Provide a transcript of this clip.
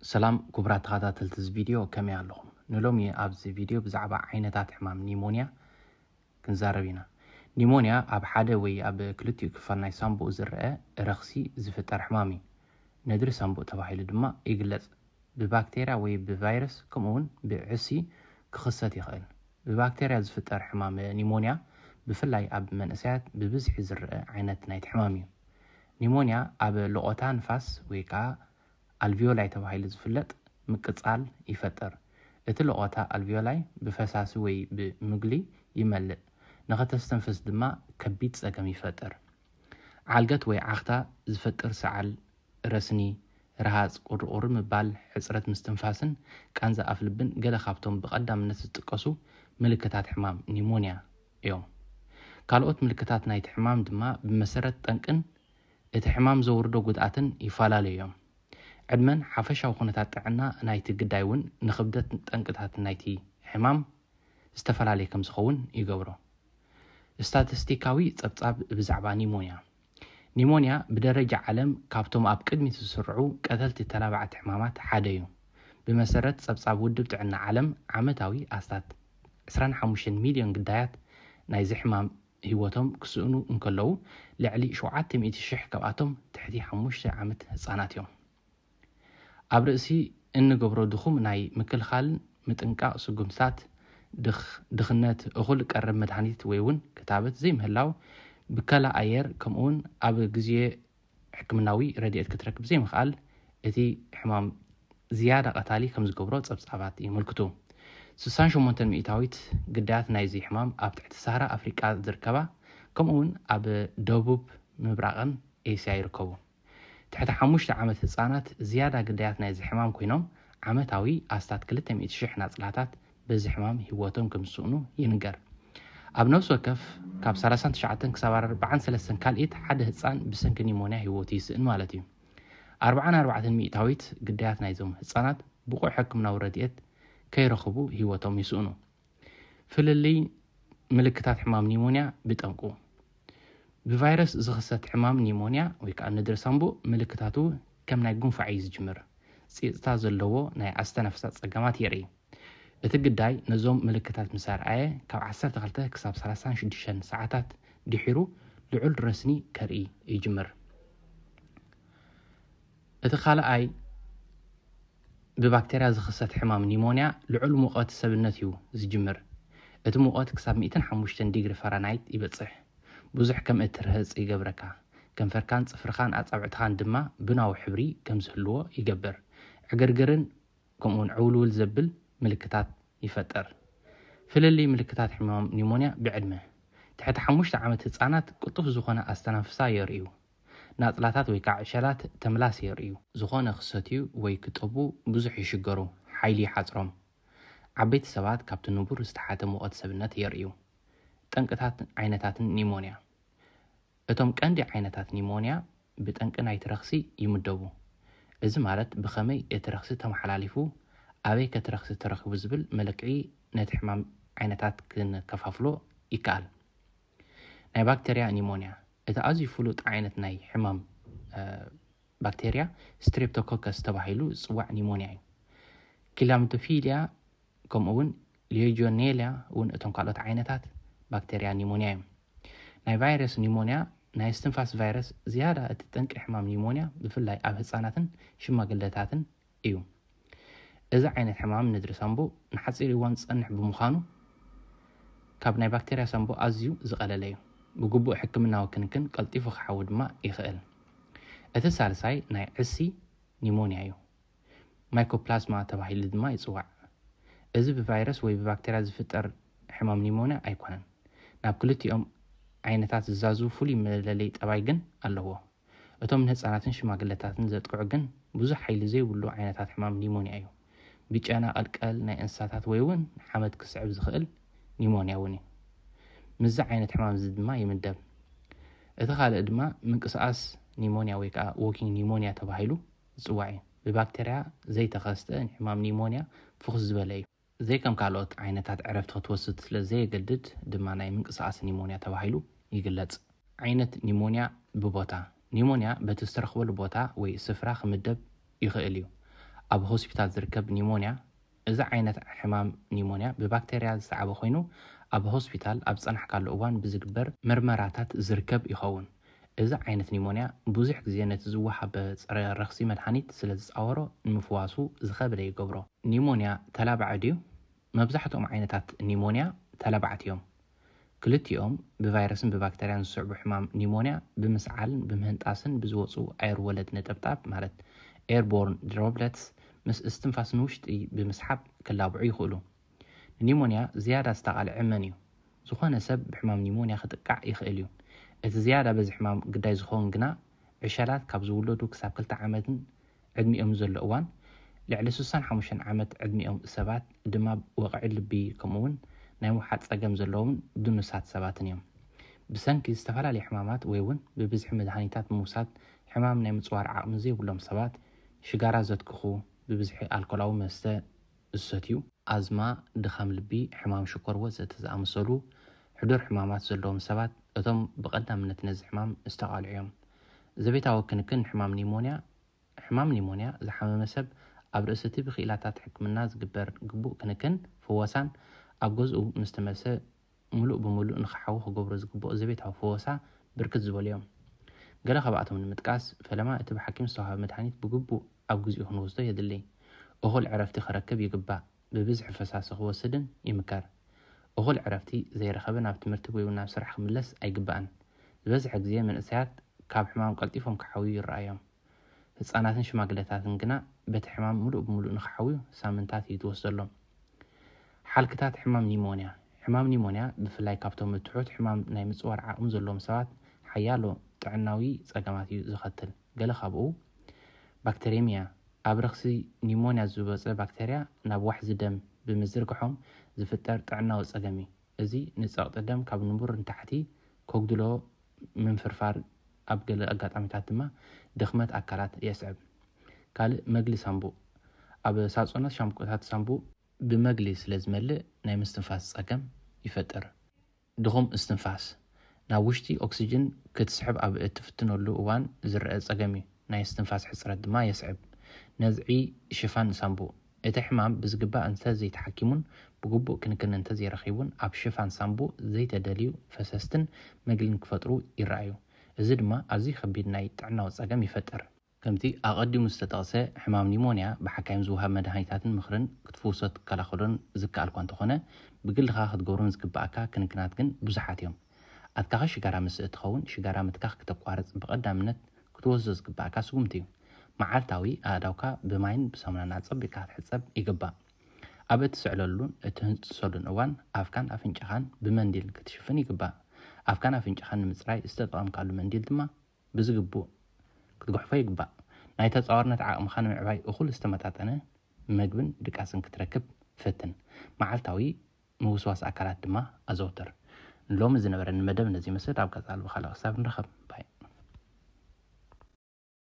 ሰላም ክቡራት ተኸታተልቲ እዚ ቪድዮ፣ ከመይ ኣለኹም? ንሎሚ ኣብዚ ቪድዮ ብዛዕባ ዓይነታት ሕማም ኒሞንያ ክንዛረብ ኢና። ኒሞንያ ኣብ ሓደ ወይ ኣብ ክልቲኡ ክፋል ናይ ሳንቡእ ዝረአ ረኽሲ ዝፍጠር ሕማም እዩ። ነድሪ ሳንቡእ ተባሂሉ ድማ ይግለጽ። ብባክቴርያ ወይ ብቫይረስ ከምኡ እውን ብዕሲ ክኽሰት ይኽእል። ብባክቴርያ ዝፍጠር ሕማም ኒሞንያ ብፍላይ ኣብ መንእሰያት ብብዝሒ ዝረአ ዓይነት ናይቲ ሕማም እዩ። ኒሞንያ ኣብ ልቖታ ንፋስ ወይ ከዓ ኣልቪዮላይ ተባሂሉ ዝፍለጥ ምቅጻል ይፈጥር። እቲ ልቖታ ኣልቪዮላይ ብፈሳሲ ወይ ብምጉሊ ይመልእ፣ ንኸተስተንፍስ ድማ ከቢድ ጸገም ይፈጥር። ዓልገት ወይ ዓኽታ ዝፈጥር ሰዓል ረስኒ፣ ረሃጽ፣ ቁርቁር ምባል፣ ሕጽረት ምስትንፋስን ቃንዛ ኣፍልብን ገለ ካብቶም ብቐዳምነት ዝጥቀሱ ምልክታት ሕማም ኒሞንያ እዮም። ካልኦት ምልክታት ናይቲ ሕማም ድማ ብመሰረት ጠንቅን እቲ ሕማም ዘውርዶ ጉድኣትን ይፈላለዩ እዮም። ዕድመን ሓፈሻዊ ኩነታት ጥዕና ናይቲ ግዳይ እውን ንኽብደት ጠንቅታት ናይቲ ሕማም ዝተፈላለየ ከም ዝኸውን ይገብሮ። ስታቲስቲካዊ ጸብጻብ ብዛዕባ ኒሞንያ። ኒሞንያ ብደረጃ ዓለም ካብቶም ኣብ ቅድሚት ዝስርዑ ቀተልቲ ተላባዕቲ ሕማማት ሓደ እዩ። ብመሰረት ጸብጻብ ውድብ ጥዕና ዓለም፣ ዓመታዊ ኣስታት ዕስራን ሓሙሽተን ሚልዮን ግዳያት ናይዚ ሕማም ህይወቶም ክስእኑ እንከለዉ፣ ልዕሊ ሸውዓተ ሚእቲ ሽሕ ካብኣቶም ትሕቲ ሓሙሽተ ዓመት ህጻናት እዮም። ኣብ ርእሲ እንገብሮ ድኹም ናይ ምክልኻልን ምጥንቃቕ ስጉምትታት፣ ድኽ-፣ ድኽነት፣ እኹል ቀረብ መድሃኒት ወይ እውን ክታበት ዘይምህላው፣ ብከላ ኣየር፣ ከምኡውን ኣብ ግዜ ሕክምናዊ ረድኤት ክትረክብ ዘይምኽኣል፣ እቲ ሕማም ዝያዳ ቀታሊ ከም ዝገብሮ ጸብጻባት የመልክቱ። ስሳን ሸሞንተን ሚእታዊት ግዳያት ናይዚ ሕማም ኣብ ትሕቲ ሳህራ ኣፍሪቃ ዝርከባ፣ ከምኡውን ኣብ ደቡብ ምብራቕን ኤስያ ይርከቡ። ትሕቲ ሓሙሽተ ዓመት ህጻናት ዝያዳ ግዳያት ናይዚ ሕማም ኮይኖም፣ ዓመታዊ ኣስታት ክልተ ሚእቲ ሽሕ ናጽላታት በዚ ሕማም ህይወቶም ከም ዝስእኑ ይንገር። ኣብ ነፍሲ ወከፍ ካብ ሰላሳን ትሽዓተን ክሳብ ኣርባዓን ሰለስተን ካልኢት ሓደ ህጻን ብሰንኪ ኒሞንያ ህይወቱ ይስእን ማለት እዩ። ኣርባዓን ኣርባዕተን ሚእታዊት ግዳያት ናይዞም ህጻናት ብቑዕ ሕክምናዊ ረድኤት ከይረኽቡ ህይወቶም ይስእኑ። ፍልልይ ምልክታት ሕማም ኒሞንያ ብጠንቁ። ብቫይረስ ዝኽሰት ሕማም ኒሞንያ ወይ ከዓ ነድሪ ሳንቡእ ምልክታቱ ከም ናይ ጉንፋዕ እዩ ዝጅምር። ፂፅታ ዘለዎ ናይ ኣስተናፍሳ ፀገማት የርኢ። እቲ ግዳይ ነዞም ምልክታት ምስ ኣርኣየ፣ ካብ ዓሰርተ ክልተ ክሳብ ሰላሳን ሽዱሽተን ሰዓታት ድሒሩ ልዑል ረስኒ ከርኢ ይጅምር። እቲ ካልኣይ ብባክቴርያ ዝኽሰት ሕማም ኒሞንያ ልዑል ሙቐት ሰብነት እዩ ዝጅምር። እቲ ሙቐት ክሳብ ሚእትን ሓሙሽተን ዲግሪ ፋራናይት ይበጽሕ። ብዙሕ ከም እትርህጽ ይገብረካ። ከንፈርካን ጽፍርኻን ኣጻብዕትኻን ድማ ቡናዊ ሕብሪ ከም ዝህልዎ ይገብር። ዕግርግርን ከምኡውን ዕውልውል ዘብል ምልክታት ይፈጥር። ፍልልይ ምልክታት ሕማም ኒሞንያ ብዕድመ። ትሕቲ ሓሙሽተ ዓመት ህጻናት ቅልጡፍ ዝኾነ ኣስተናፍሳ የርእዩ። ናጽላታት ወይ ከዓ ዕሸላት ተምላስ የርእዩ። ዝኾነ ክሰትዩ ወይ ክጠቡ ብዙሕ ይሽገሩ፣ ሓይሊ ይሓጽሮም። ዓበይቲ ሰባት ካብቲ ንቡር ዝተሓተ ሙቐት ሰብነት የርእዩ። ጠንቅታት ዓይነታትን ኒሞንያ። እቶም ቀንዲ ዓይነታት ኒሞንያ ብጠንቂ ናይቲ ረኽሲ ይምደቡ። እዚ ማለት ብኸመይ እቲ ረኽሲ ተመሓላሊፉ፣ ኣበይ ከ እቲ ረኽሲ ተረኺቡ ዝብል መለክዒ ነቲ ሕማም ዓይነታት ክንከፋፍሎ ይከኣል። ናይ ባክተርያ ኒሞንያ። እቲ ኣዝዩ ፍሉጥ ዓይነት ናይ ሕማም፣ እ፣ ባክተርያ ስትሬፕቶኮከስ ተባሂሉ ዝጽዋዕ ኒሞንያ እዩ። ክላምዶፊልያ ከምኡ እውን ሌጆኔልያ እውን እቶም ካልኦት ዓይነታት ባክተርያ ኒሞንያ እዮም። ናይ ቫይረስ ኒሞንያ። ናይ እስትንፋስ ቫይረስ ዝያዳ እቲ ጠንቂ ሕማም ኒሞንያ ብፍላይ ኣብ ህጻናትን ሽማግለታትን እዩ። እዚ ዓይነት ሕማም ነድሪ ሳንቡእ ንሓጺር እዋን ዝጸንሕ ብምዃኑ፣ ካብ ናይ ባክተርያ ሳንቡእ ኣዝዩ ዝቐለለ እዩ። ብግቡእ ሕክምናዊ ክንክን ቀልጢፉ ክሓዊ ድማ ይኽእል። እቲ ሳልሳይ ናይ ዕሲ ኒሞንያ እዩ። ማይኮፕላዝማ ተባሂሉ ድማ ይጽዋዕ። እዚ ብቫይረስ ወይ ብባክተርያ ዝፍጠር ሕማም ኒሞንያ ኣይኮነን። ናብ ክልቲኦም ዓይነታት ዝዛዙ ፍሉይ መለለዪ ጠባይ ግን ኣለዎ። እቶም ንህጻናትን ሽማግለታትን ዘጥቅዑ ግን ብዙሕ ሓይሊ ዘይብሉ ዓይነታት ሕማም ኒሞንያ እዩ። ብጨና ቀልቀል ናይ እንስሳታት ወይ እውን ሓመድ ክስዕብ ዝኽእል ኒሞንያ እውን እዩ። ምስዚ ዓይነት ሕማም እዚ ድማ ይምደብ። እቲ ካልእ ድማ ምንቅስቓስ ኒሞንያ ወይ ከዓ ዎኪንግ ኒሞንያ ተባሂሉ ዝጽዋዕ እዩ። ብባክተርያ ዘይተኸስተ ንሕማም ኒሞንያ ፍኹስ ዝበለ እዩ። ዘይከም ካልኦት ዓይነታት ዕረፍቲ ክትወስድ ስለ ዘየገድድ ድማ ናይ ምንቅስቓስ ኒሞንያ ተባሂሉ ይግለጽ። ዓይነት ኒሞንያ ብቦታ። ኒሞንያ በቲ ዝተረኽበሉ ቦታ ወይ ስፍራ ክምደብ ይኽእል እዩ። ኣብ ሆስፒታል ዝርከብ ኒሞንያ። እዚ ዓይነት ሕማም ኒሞንያ ብባክተርያ ዝሰዓበ ኮይኑ፣ ኣብ ሆስፒታል ኣብ ዝጸናሕካሉ እዋን ብዝግበር ምርመራታት ዝርከብ ይኸውን። እዚ ዓይነት ኒሞንያ ብዙሕ ግዜ ነቲ ዝወሃበ ጸረ ረኽሲ መድሃኒት ስለ ዝጻወሮ፣ ንምፍዋሱ ዝኸበደ ይገብሮ። ኒሞንያ ተላባዒ ድዩ? መብዛሕትኦም ዓይነታት ኒሞንያ ተላባዕቲ እዮም። ክልቲኦም ብቫይረስን ብባክተርያን ዝስዕቡ ሕማም ኒሞንያ ብምስዓልን ብምህንጣስን ብዝወፁ ኣየር ወለድ ነጠብጣብ ማለት airborne droplets ምስ እስትንፋስ ንውሽጢ ብምስሓብ ክላብዑ ይኽእሉ። ንኒሞንያ ዝያዳ ዝተቓልዐ መን እዩ? ዝኾነ ሰብ ብሕማም ኒሞንያ ክጥቃዕ ይኽእል እዩ። እቲ ዝያዳ በዚ ሕማም ግዳይ ዝኸውን ግና ዕሸላት ካብ ዝውለዱ ክሳብ ክልተ ዓመትን ዕድሚኦም ዘሎ እዋን፣ ልዕሊ ስሳን ሓሙሽተን ዓመት ዕድሚኦም ሰባት ድማ ወቕዒ ልቢ ከምኡ እውን ናይ ምውሓጥ ጸገም ዘለዎም ድኑሳት ሰባትን እዮም። ብሰንኪ ዝተፈላለዩ ሕማማት ወይ እውን ብብዝሒ መድሃኒታት ምውሳድ ሕማም ናይ ምጽዋር ዓቕሚ ዘይብሎም ሰባት፣ ሽጋራ ዘትክኹ፣ ብብዝሒ ኣልኮላዊ መስተ ዝሰትዩ፣ ኣዝማ፣ ድኻም ልቢ፣ ሕማም ሽኮር ወዘተ ዝኣመሰሉ ሕዱር ሕማማት ዘለዎም ሰባት እቶም ብቐዳምነት ነዚ ሕማም ዝተቓልዑ እዮም። ዘቤታዊ ክንክን ሕማም ኒሞንያ። ሕማም ኒሞንያ ዝሓመመ ሰብ ኣብ ርእሲ እቲ ብክኢላታት ሕክምና ዝግበር ግቡእ ክንክን ፍወሳን ኣብ ገዝኡ ምስ ተመልሰ ምሉእ ብምሉእ ንኽሓዊ ክገብሮ ዝግብኦ ዘቤታዊ ፍወሳ ብርክት ዝበሉ እዮም። ገለ ካብኣቶም ንምጥቃስ፣ ፈለማ እቲ ብሓኪም ዝተዋህበ መድሃኒት ብግቡእ ኣብ ግዜኡ ክንወስዶ የድሊ። እኹል ዕረፍቲ ክረክብ ይግባእ። ብብዝሒ ፈሳሲ ክወስድን ይምከር። እኹል ዕረፍቲ ዘይረኸበ ናብ ትምህርቲ ወይ እውን ናብ ስራሕ ክምለስ ኣይግባእን። ዝበዝሐ ግዜ መንእሰያት ካብ ሕማም ቀልጢፎም ክሓውዩ ይረኣዮም። ህጻናትን ሽማግለታትን ግና በቲ ሕማም ምሉእ ብምሉእ ንኽሓውዩ ሳምንታት እዩ ዝወስደሎም። ሓልክታት ሕማም ኒሞንያ። ሕማም ኒሞንያ ብፍላይ ካብቶም ትሑት ሕማም ናይ ምጽዋር ዓቕሚ ዘለዎም ሰባት ሓያሎ ጥዕናዊ ጸገማት እዩ ዘኸትል። ገለ ካብኡ ባክተሬምያ፣ ኣብ ረኽሲ ኒሞንያ ዝወጸ ባክተርያ ናብ ዋሕዚ ደም ብምዝርግሖም ዝፍጠር ጥዕናዊ ጸገም እዩ። እዚ ንጸቕጢ ደም ካብ ንቡር ንታሕቲ ከጉድሎ፣ ምንፍርፋር፣ ኣብ ገለ ኣጋጣሚታት ድማ ድኽመት ኣካላት የስዕብ። ካልእ መግሊ ሳንቡእ። ኣብ ሳጹናት ሻምብቆታት ሳንቡእ ብመግሊ ስለ ዝመልእ ናይ ምስትንፋስ ጸገም ይፈጥር። ድኹም እስትንፋስ። ናብ ውሽጢ ኦክስጅን ክትስሕብ ኣብ እትፍትነሉ እዋን ዝረኣ ጸገም እዩ። ናይ እስትንፋስ ሕጽረት ድማ የስዕብ። ነዝዒ ሽፋን ሳንቡእ። እቲ ሕማም ብዝግባእ እንተ ዘይተሓኪሙን ብግቡእ ክንክን እንተ ዘይረኺቡን ኣብ ሽፋን ሳንቡእ ዘይተደልዩ ፈሰስትን መግልን ክፈጥሩ ይረኣዩ። እዚ ድማ ኣዝዩ ከቢድ ናይ ጥዕናዊ ጸገም ይፈጥር። ከምቲ ኣቐዲሙ ዝተጠቕሰ፣ ሕማም ኒሞንያ ብሓካይም ዝወሃብ መድሃኒታትን ምኽርን ክትፍውሶ ትከላኸሎን ዝከኣል እኳ እንተኾነ፣ ብግልኻ ክትገብሮም ዝግብኣካ ክንክናት ግን ብዙሓት እዮም። ኣትካኸ ሽጋራ ምስ እትኸውን፣ ሽጋራ ምትካኽ ክተቋርጽ ብቐዳምነት ክትወስዶ ዝግብኣካ ስጉምቲ እዩ። መዓልታዊ ኣእዳውካ ብማይን ብሳሙናን ኣጸቢቕካ ክትሕጸብ ይግባእ። ኣብ እትስዕለሉን እትህንጽሰሉን እዋን ኣፍካን ኣፍንጫኻን ብመንዲል ክትሽፍን ይግባእ። ኣፍካን ኣፍንጫኻን ንምጽራይ ዝተጠቐምካሉ መንዲል ድማ ብዝግቡእ ክትጉሕፎ ይግባእ። ናይ ተጻዋርነት ዓቕምኻ ንምዕባይ እኹል ዝተመጣጠነ መግብን ድቃስን ክትረክብ ፈትን። መዓልታዊ ምውስዋስ ኣካላት ድማ ኣዘውትር። ንሎሚ ዝነበረኒ መደብ ነዚ ይመስል። ኣብ ቀጻሊ ብኻልእ ክሳብ ንራኸብ። ባይ።